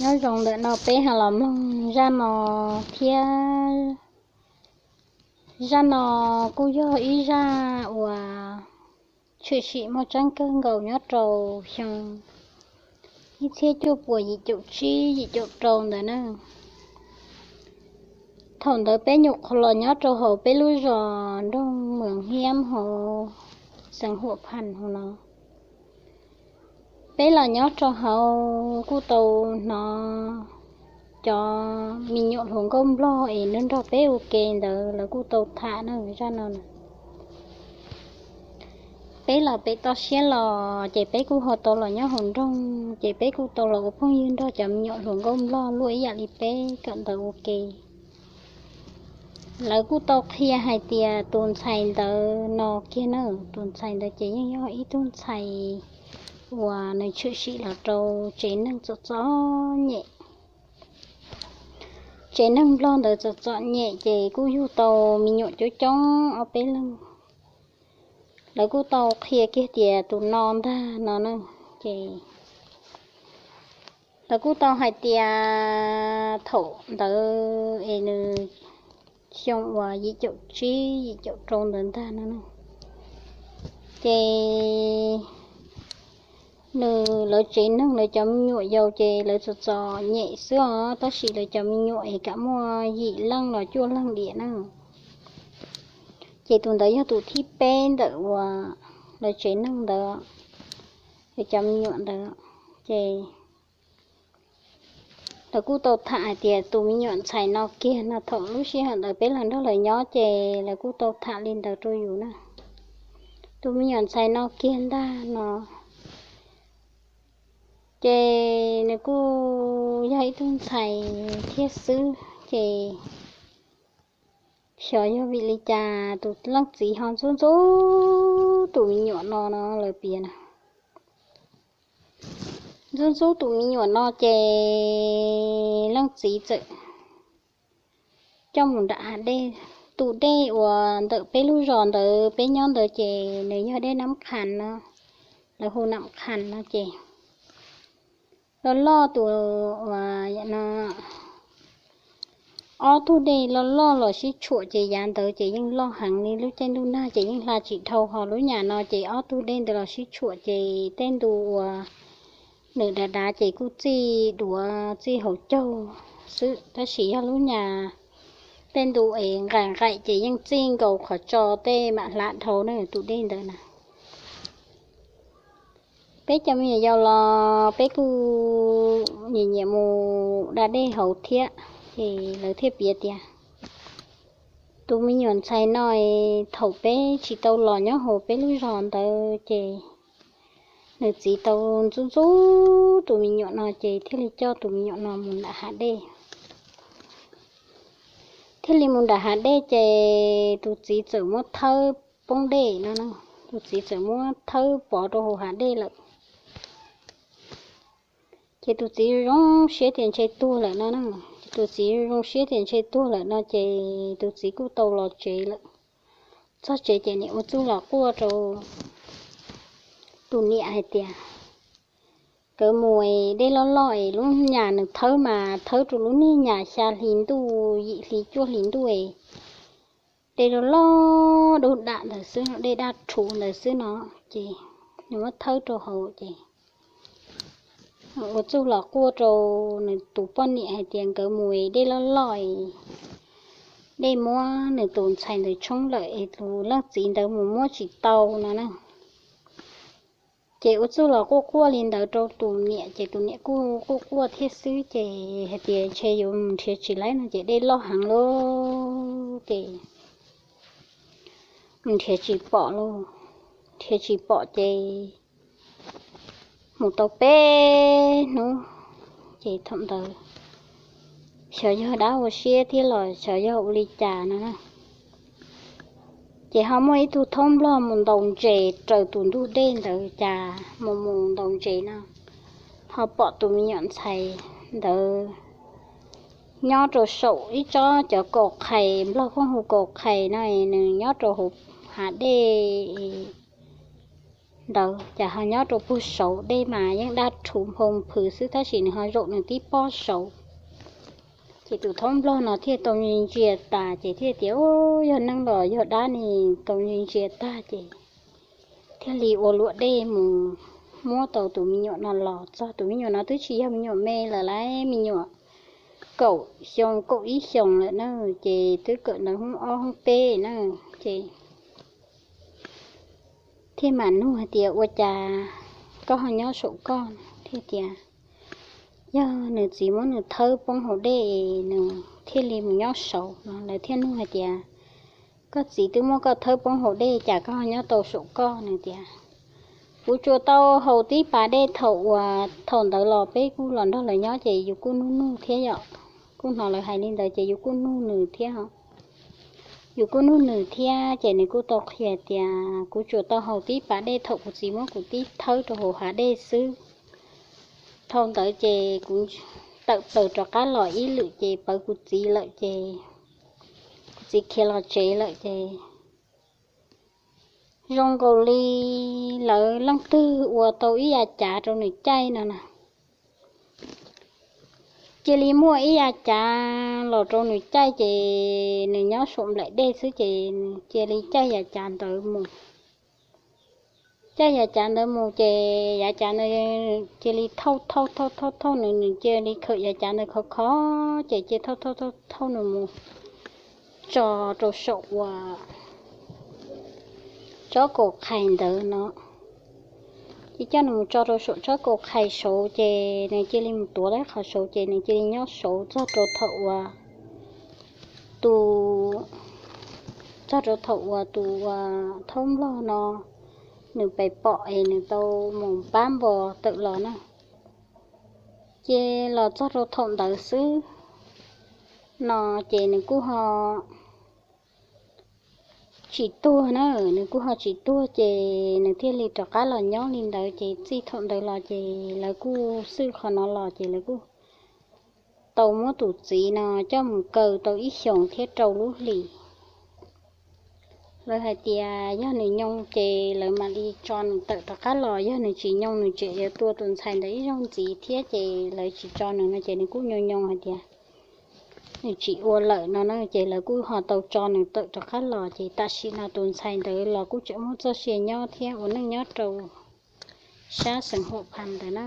Nyob zoo ntawm no peb ho los mloog zaj no thiab. Zaj no kuj yog ib zaj uas tshwm sim muaj tseeb kawg nkaus nyob rau xyoo ib txhiab cuaj puas yim caum tsib yim caum rau ntawd na. Thaum ntawd peb nyuam qhuav los nyob rau hauv peb lub zos nroog Mws Hiab hauv xeev Huam Phas hauv no. Peb los nyob rau hauv kuj tau hnov cov me nyuam hluas nkauj nplog es nrog nrog peb ua ke ntawd lawv kuj tau tham na zaj no na. Peb los pem toj siab los ces peb kuj ho tau los nyob hauv nroog ces peb kuj tau los ua phooj ywg nrog cov me nyuam hluas nkauj nplog luaj ib yam li peb kawm ntawv ua ke. Lawv kuj tau qhia hais tias tus ntxhais ntawd no kiag na, tus ntxhais ntawd ces yeej yog ib tug ntxhais uas nws tshwm sim los rau tsev neeg txom txom nyem. Tsev neeg nplog ntawd txom txom nyem ces kuj yug tau me nyuam coob coob ob peb leeg. Lawv kuj tau qhia kiag tias tus no ntag no na, ces lawv kuj tau hais tias thaum ntawd es nws xyoo uas yim caum tsib yim caum rau ntawd ntag no na, ces nws lawv tsev neeg lawv cov me nyuam yaus ces lawv txom txom nyem xwb os, tab sis lawv cov me nyuam es kam muaj yim leej los cuaj leeg diam na. Ces tus ntawd yog tus thib peb ntawm uas lawv tsev neeg ntawd, lawv cov me nyuam ntawd, ces lawv kuj tau tham hais tias tus me nyuam ntxhais no kiag no thaum lub sij hawm ntawd peb los nrog lawv nyob ces lawv kuj tau tham li ntawd rau yus na. Tus me nyuam ntxhais no kiag ntag no, ces nws kuj yog ib tug ntxhais thiab xwb ces xyov yog vim li cas tus leej txiv ho ntxub ntxub tus me nyuam no no lawv piav na. Ntxub ntxub tus me nyuam no ces leej txiv txawm coj mus nram hav dej. Tus dej uas ntawm peb lub zos ntawd peb nyob ntawd ces nws yog dej Nam Qhas no, lawv hu Nam Qhas no ces loj loj tus uas no ob tug dej loj loj los sib tshuam ces yav ntawd ces yeej loj heev li, lub caij ntuj nag ces yeej hla tsis dhau, ho lub nyam no ces ob tug dej ntawd los sib tshuam ces tej ntu uas nws dav dav ces kuj txij duav txij hauv caug xwb, tab sis yog lub nyam tej ntu es nqaim nqaim ces yeej txij nkaus qhov tso tej mam hla dhau na tus dej ntawd na. Peb cov me nyuam yaus los peb kuj nyiam nyiam mus da dej hauv thiab, ces lawv thiaj piav tias tus me nyuam ntxhais no thaum peb tsis tau los nyob hauv peb lub zos ntawd ces nws txiv tau ntxub ntxub tus me nyuam no ces thiaj li coj tus me nyuam no mus nram hav dej. Thiaj li mus nram hav dej ces tus txiv txawm muab thawb poob dej no, tus txiv txawm muab thawb pov rau hauv hav dej lawm. Ces tus txiv zoo siab tias ntshe tuag lawm no na. Tus txiv zoo siab tias ntshe tuag lawm no ces tus txiv kuj tau los tsev lawm. Txog tsev ces niam ua txuj los quaj rau tus niam hais tias, nkawd mus es dej loj loj es lub nyam nws thawb mas thawb rau lub niag nyam xya hli ntuj yim hli cuaj hli ntuj es dej loj loj dub dam ntawd xwb, dej daj rhuv ntawd xwb no, ces nws muab thawb rau hauv ces ua txuj los quaj rau nws tus poj niam hais tias nkawd mus es dej loj loj es dej muab nws tus ntxhais ntawd tshoob lawm es tus leej txiv ntawd mus muab tsis tau no na. Ces ua txuj los quaj quaj li ntawd rau tus niam ces tus niam kuj quaj quaj thiab xwb ces hais tias ntshe yuav mus nrhiav tsis laib no ces dej loj heev lauj ces mus nrhiav tsis pom lauj. Nrhiav tsis pom ces mus tau peb hnub ces thaum ntawd xyov yog dab ua siab thiab los xyov yog ua li cas no na, ces ho muaj ib tug thaub nplog mus ntaus ntses raws tus ntug dej ntawd cas mus mus ntaus ntses no ho pom tus me nyuam ntxhais ntawd nyob rau saum ib tsob cov kaus qhais, nplog kuj hu kaus qhais no, nws nyob rau hauv hav dej ntawd, cas ho nyob rau puag saud, dej mas yeej daj rhuv nphoo phwv xwb, tab sis nws ho zaum nws tib pob saud. Ces tus thaub nplog no thiaj tau ntsia ntsia tas ces thiaj tias, Ub, yog neeg los yog dab ne? Tau ntsia ntsia tag ces thiaj li ua luam dej mus muab tau tus me nyuam no los txog. Tus me nyuam no twb tsis yog me nyuam me lawm lauj, me nyuam kaum xyoo kaum ib xyoos lawm na, ces twb kawm ntawv hoob ob hoob peb na. Ces thiaj mam nug hais tias, Ua cas koj ho nyob saum koj? Thiaj tias, Yog nws txiv muab nws thawb poob hauv dej es nws thiaj li mus nyob saud no. Lawv thiaj nug hais tias, Koj txiv twb muab koj thawb poob hauv dej, cas koj ho nyob tau saum koj? Nws tias, Kuv tsuas tau haus tib pas dej thaum uas thaum ntawd los peb kuj los nrog lawv nyob ces yus kuj nug nug thiab yom. Kuj hnov lawv hais li ntawd ces yus kuj nug nws thiab. Yus kuj nug nws thiab ces nws kuj tau qhia tias, Kuv tsuas tau haus tib pas dej thaum kuv txiv muab kuv tib thawb rau hauv hav dej xwb. Thaum ntawd ces kuv tawm plaws rov qab los ib lwm ces pawv kuv txiv lawm ces kuv txiv khiav los tsev lawm ces zoo nkaus li lawv leej twg ua tau ib yav cav rau nws caij no na. Cia li muaj ib yav cav los rau nws caij ces nws nyob saum nplaim dej xwb ces nws cia li caij yav cav ntawd mus. Caij yav cav ntawd mus ces yav cav ntawd cia li thauj thauj thauj thauj thauj nws, nws cia li khawm yav cav ntawd khov kho ces cia thauj thauj thauj thauj nws mus tso rau saum uas tsob kaus qhais ntawd no. Ces coj nws mus tso rau saum tsob kaus qhais saud ces nws cia li mus tuav lawm qhov saud ces nws cia li nyob saud txog rau thaum uas tus, txog rau thaum uas tus uas thaub nplog no nws pem pom es nws tau mus pab npo tawm los na. Ces los txog rau thaum ntawd xwb no ces nws kuj ho tsis tuag na, nws kuj ho tsis tuag ces nws thiaj li rov qab los nyob li ntawd ces txij thaum ntawd los ces lawv kuj xwj qhov no los ces lawv kuj tau muab tus txiv no coj mus kaw tau ib xyoos thiab rau lub hlis. Lawv hais tias yog nws nyoo ces lawv mam li tso nws tawm rov qab los, yog nws tsis nyoo nws tseem yuav tua tus ntxhais ntawd ib zaug ntxiv thiab ces lawv tsis tso nws no ces nws kuj nyoo nyoo hais tias nws tsis ua lawm no na ces lawv kuj ho tau tso nws tawm rov qab los ces tam sim no tus ntxhais ntawd los kuj tseem muaj txoj sia nyob thiab ua neej nyob rau sab xeev Huam Phas ntawd na.